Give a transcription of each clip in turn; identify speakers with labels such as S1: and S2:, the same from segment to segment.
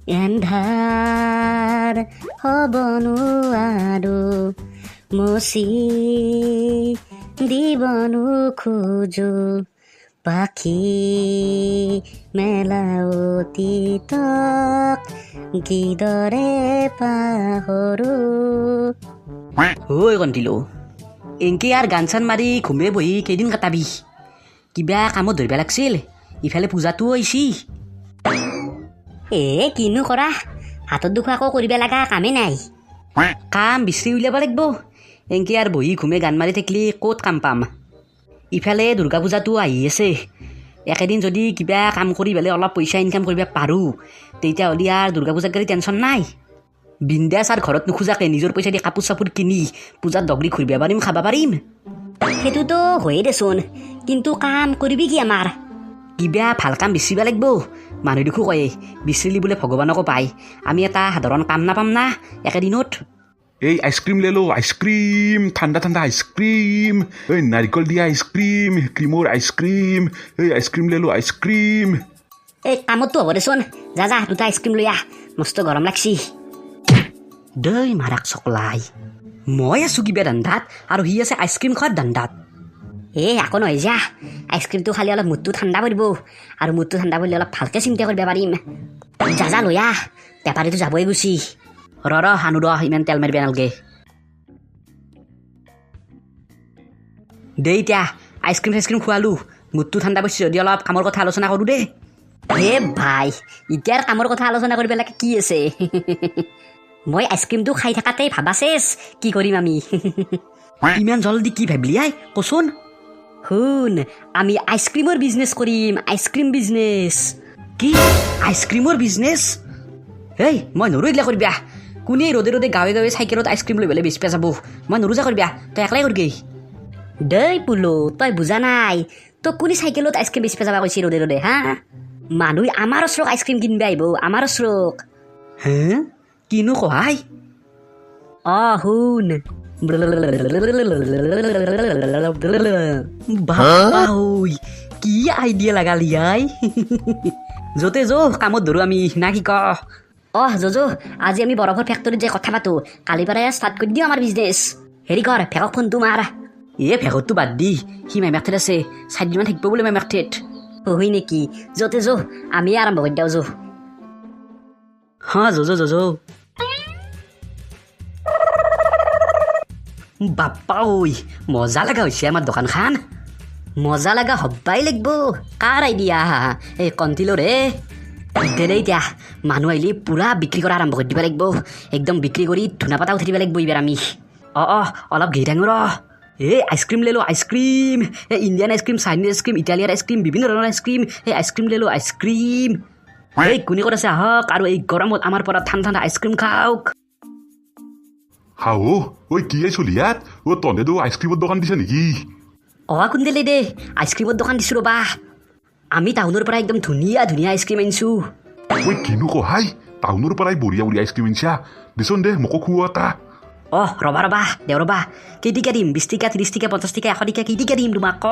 S1: এন্ধাৰ হ'ব নোৱাৰো, মচি দিব নোখোজো পাখি মেলা অতীতক কিদৰে পাহৰো।
S2: ঐ কণ্টিলো, এনকে আৰু গান চান মাৰি ঘুমে বহি কেইদিন কটাবি? কিবা কামত ধৰিব লাগছিল, ইফালে পূজাটোও আহিছি।
S1: এ কিনো কৰা, হাতত দুখ আকৌ কৰিব লগা কামেই নাই।
S2: কাম বিচাৰি উলিয়াব লাগিব। এনকে আৰু বহি ঘুমে গান মাৰি থাকিলে ক'ত কাম পাম? ইফালে দুৰ্গা পূজাটো আহি আছে। একেদিন যদি কিবা কাম কৰি পেলাই অলপ পইচা ইনকাম কৰিব পাৰোঁ, তেতিয়াহ'লে আৰু দুৰ্গা পূজাক গ'লে টেনশ্যন নাই। বিন্দাছ আৰু ঘৰত নোখোজাকে নিজৰ পইচা দি কাপোৰ চাপোৰ কিনি পূজাত দগৰি ঘূৰিব পাৰিম, খাব পাৰিম।
S1: সেইটোতো হয়ে দেচোন, কিন্তু কাম কৰিবি কি আমাৰ?
S2: কিবা ভাল কাম বিচাৰিব লাগিব। মানুহ দেখো কয়ে, বিচাৰিলি বোলে ভগৱানকো পায়। আমি এটা সাধাৰণ কাম নাপাম না একেদিনত।
S3: এই আইচক্ৰীম লৈ লো, আইচক্ৰীম, ঠাণ্ডা ঠাণ্ডা আইচক্ৰীম, এই নাৰিকল দিয়া আইচক্ৰীম, ক্ৰীমৰ আইচক্ৰীম, এই আইচক্ৰীম লৈ লো, আইচক্ৰীম।
S1: এই কামততো হ'ব দেচোন, যা যা দুটা আইচক্ৰীম লৈ আহ, মস্ত গৰম লাগছি।
S2: দৈ মাৰাক চকলাই, মই আছোঁ কিবা ধান্দাত আৰু সি আছে আইচক্ৰীম খোৱাৰ ধান্দাত।
S1: এ একো নহয় যা, আইচক্ৰীমটো খালে অলপ মুডটো ঠাণ্ডা পৰিব, আৰু মুডটো ঠাণ্ডা পৰিলে অলপ ভালকৈ চিন্তা কৰিব পাৰিম। যা যা লৈ আহ, বেপাৰীটো যাবই গুচি।
S2: ৰ ৰ আনো ৰ, ইমান তেল মাৰিব নালগে। দে এতিয়া আইচক্ৰীম চাইচক্ৰীম খোৱালোঁ, মুডটো ঠাণ্ডা পৰিছে যদি অলপ কামৰ কথা আলোচনা কৰোঁ দেই।
S1: হে ভাই, এতিয়াৰ কামৰ কথা আলোচনা কৰিব লাগে কি আছে? মই আইচক্ৰীমটো খাই থাকাতেই ভাবা চেচ কি কৰিম আমি।
S2: ইমান জলদি কি ভাবিলি আই কচোন?
S1: শুন, আমি আইচক্ৰীমৰ বিজনেছ কৰিম, আইচক্ৰীম বিজনেছ।
S2: কি আইচক্ৰীমৰ বিজনেছ? হেই মই নৰো এইগিলা কৰিবা। কোনে ৰ'দে ৰ'দে গাঁৱে গাঁৱে চাইকেলত আইচক্ৰীম লৈ পেলাই বেচিবা যাব? মই নৰো, যা কৰিবা, তই একলাই কৰগৈ।
S1: দেই পুলো, তই বুজা নাই, তোক কোনে চাইকেলত আইচক্ৰীম বেচিবা যাব কৈছি ৰ'দে ৰ'দে? হা, মানুহ আমাৰ ওচৰত আইচক্ৰীম কিনিব আহিব, আমাৰ ওচৰত।
S2: হে কিনো কহাই?
S1: অ শুন।
S2: বাপ্পা ঐ, কি আইডিয়া লাগালি I. য'তে যো কামত ধৰো আমি, না কি ক?
S1: অহ যজো, আজি আমি বৰফৰ ফেক্টৰীত যাই কথা পাতো, কালিৰ পৰাই ষ্টাৰ্ট কৰি দিওঁ আমাৰ বিজনেছ। হেৰি কৰ, ভেকক ফোনটো মাৰ।
S2: এ ভেকতটো বাদ দি, সি মেমেক ঠেত আছে, 4 দিনমান থাকিব বোলে মেমেক ঠেত।
S1: হয় নেকি? য'তে যো, আমিয়ে আৰম্ভ কৰি দিওঁ যো।
S2: হা যো যো যো। বাপ্পা ঐ, মজা লগা হৈছে আমাৰ দোকানখন।
S1: মজা লগা হ'বাই লাগিব, কাৰ আইডিয়া এই কণ্টিলৰে।
S2: দে দে এতিয়া মানুহ আহিলে পূৰা বিক্ৰী কৰা আৰম্ভ কৰি দিব লাগিব, একদম বিক্ৰী কৰি ধূনা পাতা উঠি দিব লাগিব এইবাৰ আমি। অঁ অঁ অলপ ঘি ডাঙৰ। এই আইচক্ৰীম লৈ লো, আইচক্ৰীম, এই Indian ice cream, Chinese ice cream, Italian ice cream, বিভিন্ন ধৰণৰ আইচক্ৰীম, এই আইচক্ৰীম লৈ লো, আইচক্ৰীম। এই কোনে ক'ত আছে আহক, আৰু এই গৰমত আমাৰ পৰা ঠাণ্ডা ঠাণ্ডা আইচক্ৰীম খাওক।
S3: হাও ঐ, কি এই চলি ইয়াত? অ তহঁতেতো আইচক্ৰীমৰ দোকান দিছে নেকি?
S2: অহা কুন্দেলে দে, আইচক্ৰীমৰ দোকান দিছোঁ ৰ'বা। আমি টাউনৰ পৰা একদম ধুনীয়া ধুনীয়া আইচক্ৰীম আনিছোঁ।
S3: ঐ কিনো কহাই, টাউনৰ পৰাই বঢ়িয়া বঢ়িয়া আইচক্ৰীম আনিছা? দেচোন দে, মোকো খুওৱা এটা।
S2: অহ ৰ'বা ৰ'বা দে ৰ'বা, কেইটিকা দিম? 20 টকা, 30 টকা, 50 টকা, 100 টকা, কেইটিকা দিম তোমাক ক?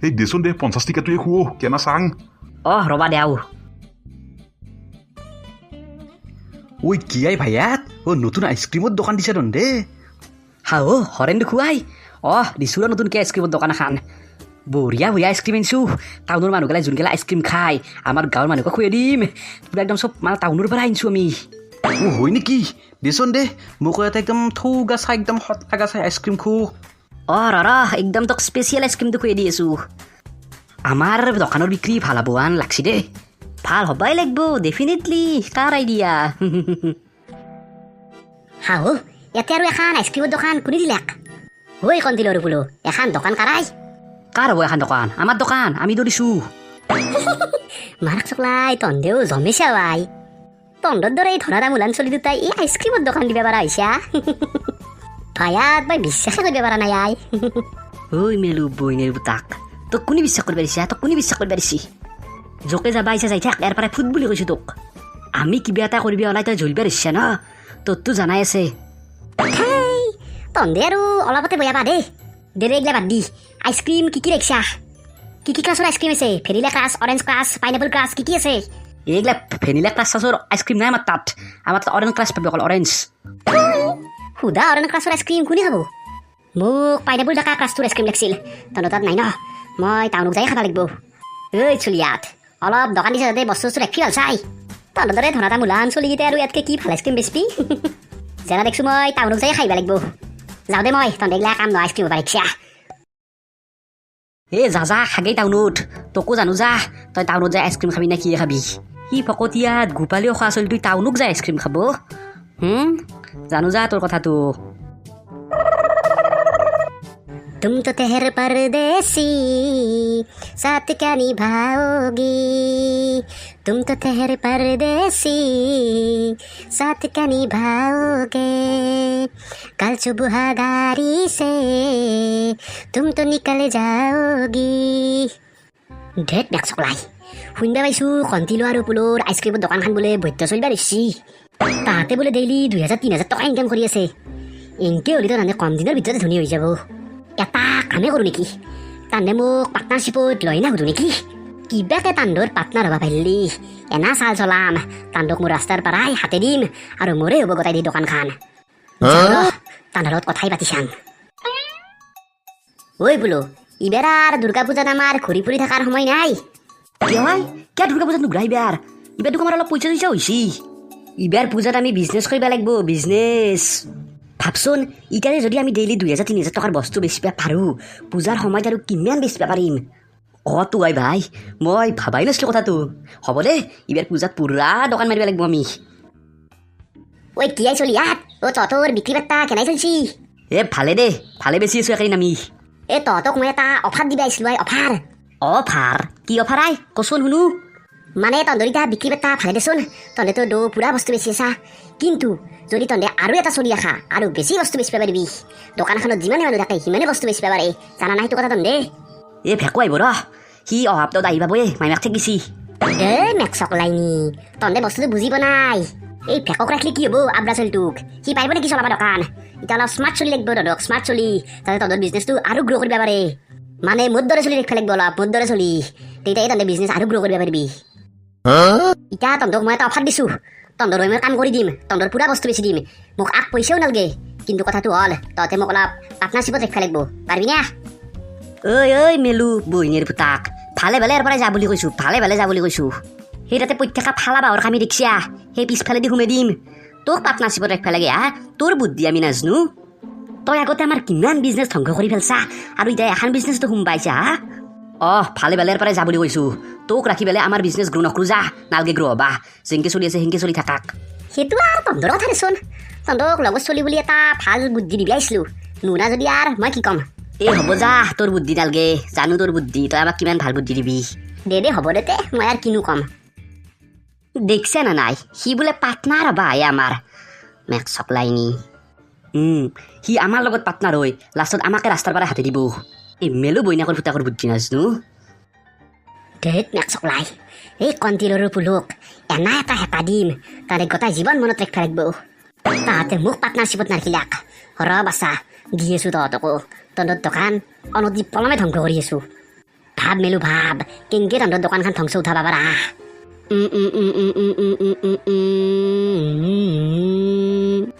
S3: এই দেচোন দে, 50 টকাটোৱে খুৱো, কেনা চাং।
S2: অহ ৰ'বা দেও। ঐ কি I ভাইয়াত, অ নতুন আইচক্ৰীমৰ দোকান দিছে দে। হা অ হৰেণ দেখুৱাই। অহ দিছোঁ ৰ নতুনকৈ আইচক্ৰীমৰ দোকান এখন, বঢ়িয়া বঢ়িয়া আইচক্ৰীম আনিছোঁ। টাউনৰ মানুহগিলাই যোনগিলা আইচক্ৰীম খায়, আমাৰ গাঁৱৰ মানুহক খুৱাই দিম পূৰা একদম, চব মানে টাউনৰ পৰা আনিছোঁ আমি।
S4: অ হয় নেকি? দেচোন দে, মোকো এটা একদম থৌগা চাই, একদম সৎ লগা চাই আইচক্ৰীম খো।
S2: অ ৰ ৰ, একদম তোক স্পেচিয়েল আইচক্ৰীমটো খুৱাই দি আছোঁ। আমাৰ দোকানৰ বিক্ৰী ভাল হ'ব আন লাগছি দেই।
S1: ভাল হ'বাই লাগিব ডেফিনেটলি, কাৰ আইডিয়া। হাহু, ইয়াতে আৰু এখন আইচক্ৰীমৰ দোকান কোনে দিলাক? ঐ কণ্টিলৰ বোলো, এখন দোকান কাৰাই?
S2: কাৰ হ'ব এখন দোকান? আমাৰ দোকান, আমি দৌৰিছোঁ।
S1: মাৰাক চকলাই, তন্ধেও জমেছা আই। তন্ধৰ দৰে এই ধৰা দামোলান চলি দুটাই এই আইচক্ৰীমৰ দোকান দিব পৰা হৈছা, ভায়াত মই বিশ্বাসে কৰিব পৰা নাই আই।
S2: ঐ মেলো বইনেৰ পুতাক, তোক কোনে বিশ্বাস কৰিব দিছে? তোক কোনে বিশ্বাস কৰিব দিছি? য'কে যাবা আহিছা যাই থাক, ইয়াৰ পৰাই ফুট বুলি কৈছোঁ তোক। আমি কিবা এটা কৰিবি ওলাই তই জ্বলিব দিছা ন, তোৰতো জানাই আছে।
S1: তন্ধে আৰু অলপতে বয়া পা দেই। দে দে এইগিলা বাদ দি, আইচক্ৰীম কি কি ৰাখিছা? কি কি ক্লাছৰ আইচক্ৰীম আছে? Vanilla crush, orange crush, pineapple crush, কি কি আছে?
S2: এইগিলা ভেনিলা ক্ৰাছ চাছৰ আইচক্ৰীম নাই আমাৰ তাত। আমাৰ তাত অৰেঞ্জ ক্ৰাছ পাবি, অকল অৰেঞ্জ।
S1: সুধা অৰেঞ্জ ক্ৰাছৰ আইচক্ৰীম কোনে খাব? মোক পাইনাপল থকা ক্ৰাছটোৰ আইচক্ৰীম লাগছিল। তহঁতৰ তাত নাই ন? মই টাউনত যাই খাব লাগিব। ঐ চুলিয়াত অলপ দোকান দিছে, তাতে বস্তু চস্তু ৰাখি ভাল চাই। তহঁতৰ দৰে ধনা এটা মূলান চলিকেইটা আৰু ইয়াতকৈ কি ভাল আইচক্ৰীম বেচিবি? যেনে দেখিছোঁ মই টাউনত যাই খাইব লাগিব। যাওঁ দে মই, তহঁতে এইগিলা কাম নহয় আইচক্ৰীম পাৰিছা।
S2: এ যা যা খাগেই টাউনত। তোকো জানো যা, তই টাউনত যাই আইচক্ৰীম খাবি নে কিয়ে খাবি? সি ফকতীয়াত গোপালীও খোৱা চলি তুই টাউনক যাই আইচক্ৰীম খাব? জানো যা তোৰ কথাটো।
S1: तुम तो ठहर परदेसी, साथ क्या निभाओगी? तुम तो ठहर परदेसी, साथ क्या निभाओगे? कल सुबह गाड़ी से तुम तो निकल जाओगी। ধেত মেকচকলাই, শুনিব পাইছোঁ কণ্টিলো আৰু পুলৰ আইচক্ৰীমৰ দোকানখন বোলে বৈদ্য চলিব ধৰিছি। তাহাঁতে বোলে ডেইলি 2000 3000 টকা ইনকাম কৰি আছে। এনকে হ'লেতো তাহাঁতে কম দিনৰ ভিতৰতে ধনী হৈ যাব। এটা কামেই কৰোঁ নেকি, তাহাঁতে মোক পাৰ্টনাৰশ্বিপত লয় না সুধো নেকি? কিবাকে তান্দৰ পাৰ্টনাৰ হ'ব পাৰিলি এনা চাল চলাম, তান্দক মোৰ ৰাস্তাৰ পৰাই হাতে দিম আৰু মোৰে হ'ব গোটাই দি দোকানখন। তান্ধৰ লগত কথাই পাতি চাং। ঐ বোলো, ইবেৰ আৰু দুৰ্গা পূজাত আমাৰ ঘূৰি ফুৰি থকাৰ সময় নাই।
S2: কিয় হয়? কিয় দুৰ্গা পূজাত নুঘূৰা এইবাৰ? এইবাৰ দেখোন আমাৰ অলপ পইচা চইচা হৈছে। এইবাৰ পূজাত আমি বিজনেছ কৰিব লাগিব, বিজনেছ। ভাবচোন, ইতাৰে যদি আমি ডেইলি 2000 3000 টকাৰ বস্তু বেচিব পাৰোঁ, পূজাৰ সময়ত আৰু কিমান বেচিব পাৰিম? অঁ তো আই ভাই, মই ভাবাই নাছিলোঁ কথাটো। হ'ব দে, এইবাৰ পূজাত পূৰা দোকান মাৰিব লাগিব আমি।
S1: ঐ কি আই চলি ইয়াত? অ তহঁতৰ বিক্ৰী বাৰ্তা কেনে চলছি?
S2: এ ভালে দে, ভালে বেচি আছোঁ একেদিন আমি।
S1: এ তহঁতক মই এটা অফাৰ দিবা আহিছিলোঁ আই, অফাৰ।
S2: অফাৰ? কি অফাৰ আই কচোন শুনো।
S1: মানে তহঁতৰ এতিয়া বিক্ৰী বাৰ্তা ভালে দেচোন, তহঁতেতো দৌ পূৰা বস্তু বেচি আছা। কিন্তু যদি তহঁতে আৰু এটা চলি ৰাখা আৰু বেছি বস্তু বেচিব পাৰিবি। দোকানখনত যিমানে মানুহ থাকে সিমানে বস্তু বেচিব পাৰে, জানা নাই সেইটো কথা তহঁতে?
S2: এ ভেকু আহিব ৰ, সি অহা সপ্তাহত আহি পাবয়ে, মাইমাক ঠেকিছি।
S1: দে মেকচক লাইনি, তহঁতে বস্তুটো বুজি পোৱা নাই। এই ভেকক ৰাখিলে কি হ'ব আব্ৰা চলিটোক? সি পাৰিব নেকি চলাব দোকান? এতিয়া অলপ স্মাৰ্ট চলি লাগিব তহঁতক, স্মাৰ্ট চলি, তাতে তহঁতৰ বিজনেছটো আৰু গ্ৰ' কৰিব পাৰে। মানে মোৰ দৰে চলি ৰাখিব লাগিব অলপ, মোৰ দৰে চলি, তেতিয়াই তহঁতে বিজনেছ আৰু গ্ৰ' কৰিব পাৰিবি। এতিয়া তহঁতক মই এটা অফাৰ দিছোঁ, তহঁতৰ হৈ মই কাম কৰি দিম, তহঁতৰ পূৰা বস্তু বেচি দিম, মোক আগ পইচাও নালাগে। কিন্তু কথাটো হ'ল তহঁতে মোক অলপ পাৰ্টনাৰশ্বিপত ৰাখিব লাগিব, পাৰিবি না?
S2: ঐ ঐ মেলু বহিনীৰ পুতাক, ভালে ভালে ইয়াৰ পৰাই যা বুলি কৈছোঁ, ভালে ভালে যা বুলি কৈছোঁ। সেই তাতে পৰি থকা ফালা বাঁহৰ কামি দেখিছা, সেই পিছফালেদি সোমাই দিম। তোক পাৰ্টনাৰশ্বিপত ৰাখিব লাগে হা? তোৰ বুদ্ধি আমি নাজনো। তই আগতে আমাৰ কিমান বিজনেছ ধ্বংস কৰি পেলছা আৰু এতিয়া এখন বিজনেছটো সোমবাইছা হা? অহ ভালে ভালে ইয়াৰ পৰাই যা বুলি কৈছোঁ। তোক ৰাখি পেলাই আমাৰ বিজনেছ গ্ৰ' নকৰোঁ, যা নালগে গ্ৰ' হ'বা, যেনকে চলি আছে সেনকে চলি থাকাক।
S1: সেইটো আৰু তহঁতৰ কথা দেচোন, তহঁতক লগত চলি বুলি এটা ভাল বুদ্ধি দিবি আহিছিলোঁ, নুশুনা যদি আৰু মই কি ক'ম।
S2: এই হ'ব যা, তোৰ বুদ্ধি নালগে, জানো তোৰ বুদ্ধি, তই আমাক কিমান ভাল বুদ্ধি দিবি।
S1: দে দে হ'ব দে তে, মই আৰু কিনো ক'ম।
S2: দেখছে না নাই, সি বোলে পাৰ্টনাৰ হ'বা আহে আমাৰ মেকচক লাইনি। সি আমাৰ লগত পাৰ্টনাৰ হৈ লাষ্টত আমাকে ৰাস্তাৰ পৰা হাতে দিব। এই মেলো বৈনাকৰ পুতাকৰ বুদ্ধি নাজনো।
S1: ধেত মেকচকলাই, এই কণ্টিলৰো পুলুক এনা এটা হেঁপা দিম, তাৰে গোটেই জীৱন মনত ৰাখিব লাগিব। তাহাঁতে মোক পাৰ্টনাৰশ্বিপত নাৰাখিলাক। ৰ বাচা দি আছোঁ তহঁতকো, তহঁতৰ দোকান অনতি পলমে ধ্বংস কৰি আছোঁ। ভাব মেলো ভাব, কেনেকৈ তহঁতৰ দোকানখন ধ্বংস উঠাব পাৰা।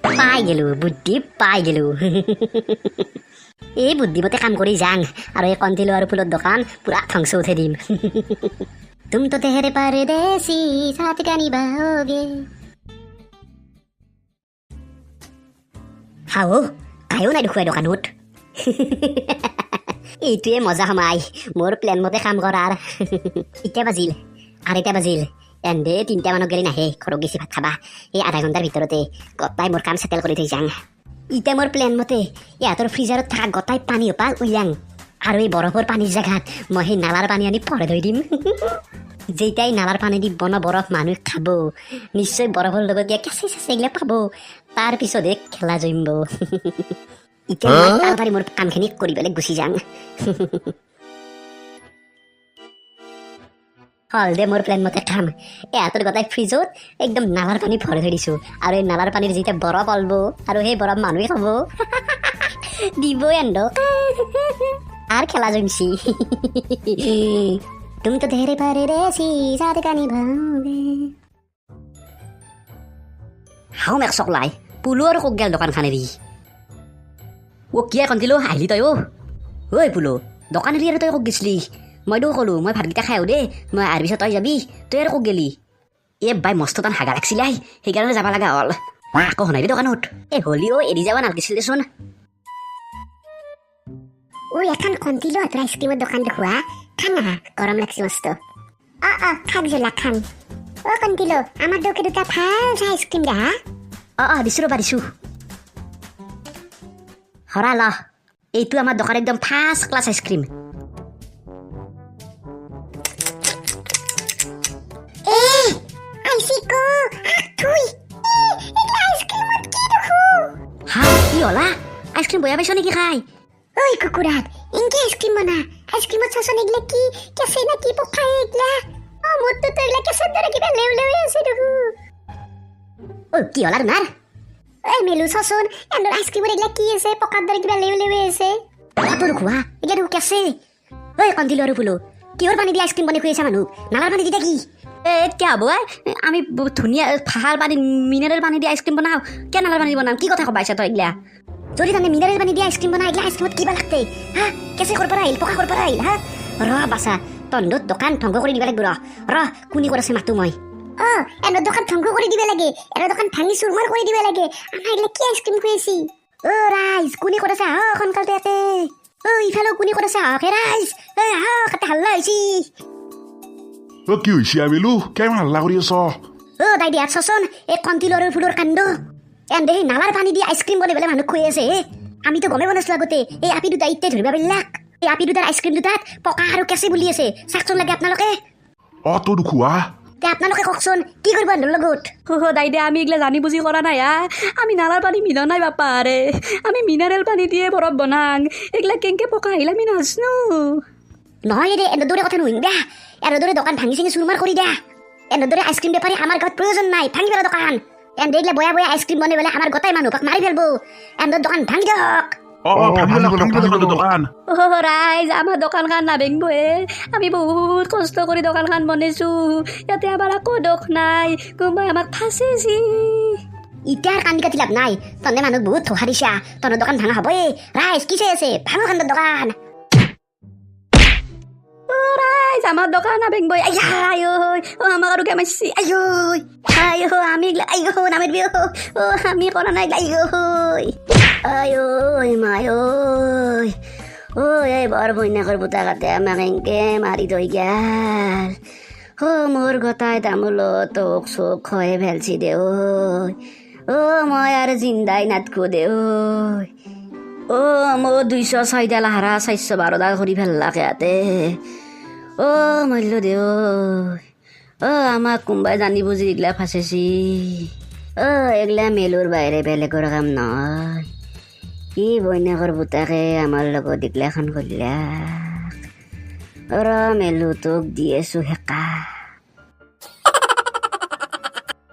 S1: পাই গেলো বুদ্ধি, পাই গেলো। এই বুদ্ধিমতে কাম কৰি যাং আৰু এই কণ্টিলো আৰু ফুলৰ দোকান পূৰা ধ্বংস উঠাই দিম। তুম তো তেহেৰে পাৰদেশী সাথ কা নিভাওগে। হাও কায়ো নাই দেখুৱাই দোকানত। এইটোৱে মজা সোমাই মোৰ প্লেন মতে কাম কৰাৰ। এতিয়া বাজিল 2:30 বাজিল, এন্দে 3টা মানত গেলি নাহে, ঘৰত গেছি ভাত খাবা। এই আধা ঘণ্টাৰ ভিতৰতে গোটাই মোৰ কাম চেটেল কৰি থৈ যাং। এতিয়া মোৰ প্লেন মতে ইহঁতৰ ফ্ৰিজাৰত থকা গোটাই পানী সোপা উলিয়াং আৰু এই বৰফৰ পানীৰ জেগাত মই সেই নালাৰ পানী আনি ভৰাই থৈ দিম। যেতিয়াই নালাৰ পানী দি বনোৱা বৰফ মানুহে খাব, নিশ্চয় বৰফৰ লগত কিবা কেঁচা চেঁচা এইগিলা পাব, তাৰ পিছতহে খেলা জমিব। এতিয়া মই তাড়াতাড়ি মোৰ কামখিনি কৰি পেলাই গুচি যাং। হ'ল দে মোৰ প্লেন মতে কাম। ইহঁতৰ গোটাই ফ্ৰিজত একদম নালাৰ পানী ভৰাই থৈ দিছোঁ আৰু এই নালাৰ পানীৰ যেতিয়া বৰফ ওলব আৰু সেই বৰফ মানুহে খাব, দিবই এন্ধক আৰু খেলা জমিছি। तुम तो ठहरे परदेसी साथ क्या निभाओगे।
S2: হাও মেক চকলাই পুলো আৰু ক'ত গেল দোকানখন এৰি? অ' কিয় কন্তিলো আহিলি তই? অ' ঐ পুলো, দোকান এৰি আৰু তই ক'ত গেছলি? মইতো ক'লো মই ভাতকেইটা খাই আহোঁ দেই, মই আহাৰ পিছত তই যাবি, তই আৰু ক'ত গেলি? এ বাই মস্ত টান হাগা লাগছিলে, সেইকাৰণে যাব লগা হ'ল। আকৌ শুনাই দে দোকানত। এ হ'লিও এৰি যাব নালাগিছিল দেচোন।
S1: ঐ এখন কন্তিলো তোৰ আইচক্ৰীমৰ দোকান দেখুৱা, খান না গৰম লাগছি মস্ত। অ অ খাক জলা খান। অ কন্তিলো আমাৰ দোকে দুটা ভাল চাই আইচক্ৰীম দে হা।
S2: অ অ দিছোঁ ৰ'বা দিছোঁ। হৰা ল, এইটো আমাৰ দোকান একদম ফাৰ্ষ্ট ক্লাছ আইচক্ৰীম। হা কি হলা? আইচক্ৰীম বয়া পাইছ নেকি খাই?
S1: ঐ কুকুৰাত ইনকে আইচক্ৰীম বনা? আইচক্ৰীমত চাচোন এইগিলা কি কেঁচে না কি পোকা এইগিলা। অ মোৰটোতো এইগিলা কেঁচেৰ দৰে কিবা লেও লেৱে আছে দেখো।
S2: ঐ কি হলা তোমাৰ?
S1: ঐ মেলু চাচোন এন্দৰ আইচক্ৰীমত এইগিলা কি আছে, পকাৰ দৰে কিবা লেও লেৱে আছে।
S2: তোৰ খোৱা এইগিলা দেখো কেঁচে। ঐ কন্দিলো আৰু ফুলো, কিহৰ পানী দি আইচক্ৰীম বনাই খুৱাইছা মানুহক? নালাৰ পানী দি কি? এ কিয় হ'ব? আমি ধুনীয়া ভাল পানী মিনাৰেল পানী দি আইচক্ৰীম বনাওঁ, কিয় নালাৰ পানী বনাম? কি কথা ক'বা আহিছা তই এইগিলা? যদি তাৰমানে মিনাৰেল পানী দি আইচক্ৰীম বনাই এইগিলা আইচক্ৰীমত কিবা লাগতে হা? কেঁচে ক'ৰ পৰা আহিল, পকা ক'ৰ পৰা আহিল? হা ৰ বাচা, তন্ধত দোকান ধ্বংস কৰি দিব লাগিব। ৰ ৰ কোনি কৰিছে মাতো মই।
S1: অ এনে দোকান ধ্বংস কৰি দিব লাগে, এনে দোকান ভাঙি চুৰমাৰ কৰি দিব লাগে। আমাৰ এইগিলা কি আইচক্ৰীম খুৱাইছি?
S2: অ ৰাইজ কোনে কৰিছে আহ সোনকালতে ইয়াতে। অ ইফালেও কোনে কৰিছে আহক হে ৰাইজ, এ আহক এটা হাল্লা হৈছে।
S3: অ কি হৈছে আবেলু, কেমান হাল্লা কৰি আছ?
S2: অ দাই দিয়া চাচোন এই কন্তিল আৰু ফুলৰ কাণ্ড। এন্দে সেই নালাৰ পানী দি আইচক্ৰীম বনাই পেলাই মানুহক খুৱাই আছে হে। আমিতো গমেই পোৱা নাছিলো আগতে এই আপি দুটা ইতে ধৰিব পাৰিলাক। এই আপি দুটাৰ আইচক্ৰীম দুটাত পকা আৰু কেঁচি বুলি আছে, চাকচোন লাগে আপোনালোকে।
S3: অ তো দুখুৱা
S2: তে আপোনালোকে কওকচোন কি কৰিব এন্দৰ লগত?
S5: অ দাইদে আমি এইগিলা জানি বুজি কৰা নাই হা। আমি নালাৰ পানী মিলা নাই বাপা আৰে, আমি মিনাৰেল পানী দিয়ে বৰফ বনাং। এইগিলা কেনেকে পকা আহিল আমি নাজানো।
S2: নহয় দে এনেদৰে কথা নুশুনিম দিয়া, এনেদৰে দোকান ভাঙি চিঙি চুৰমাৰ কৰি দিয়া। এনেদৰে আইচক্ৰীম বেপাৰী আমাৰ গাঁৱত প্ৰয়োজন নাই, ভাঙি পেলা দোকান। এন্দে এইগিলা বয়া বয়া আইচক্ৰীম বনাই পেলাই আমাৰ গোটেই মানুহক মাৰি পেলব। এন্দৰ দোকান ভাঙি দিয়ক।
S3: অ অ ভাঙি দোকান।
S5: অ ৰাইজ আমাৰ দোকানখন নাভাঙিব হে, আমি বহুত কষ্ট কৰি দোকানখন বনাইছোঁ, ইয়াতে আমাৰ একো দোষ নাই, কোনোবাই আমাক ফাঁচিছি।
S2: এতিয়া আৰু কান্দি কাটি লাভ নাই, তহঁতে মানুহক বহুত ধোকা দিছা, তহঁতৰ দোকান ভাঙা হ'বই। ৰাইজ কি চাই আছে, ভাঙক এন্দৰ দোকান।
S5: অ ৰাইজ আমাৰ দোকান নাভাঙিব। আইয়া আই অ আমাক আৰু কিয় মাৰিছি? আই আই অ আমি আই অ নামাৰিবি অ, অ আমি কৰা নাই আই ঐ আই ঐ মাই ঐ ঐ এই বৰ বৈনাকৰ পুতাকাতে আমাক এনকে মাৰি থৈ গেল। অ মোৰ গোটাই তামোলত তোক চোক খয়ে ফেলছি দে ঐ। অ মই আৰু জিন্দাই নাথকো দে ঐ। অ মোৰ 206ডাল হাৰা 412ডাল কৰি ফেললাক ইয়াতে। অ মৰিলো দে ঐ। অ আমাক কোনোবাই জানি বুজি এইগিলা ফাঁচেছি। অ এইগিলা মেলুৰ বাহিৰে বেলেগৰ কাম নহয়। কি বৈনাকৰ পুতাকে আমাৰ লগত এইগিলাখন কৰিলাক। ৰ মেলু তোক দি আছো সেকা।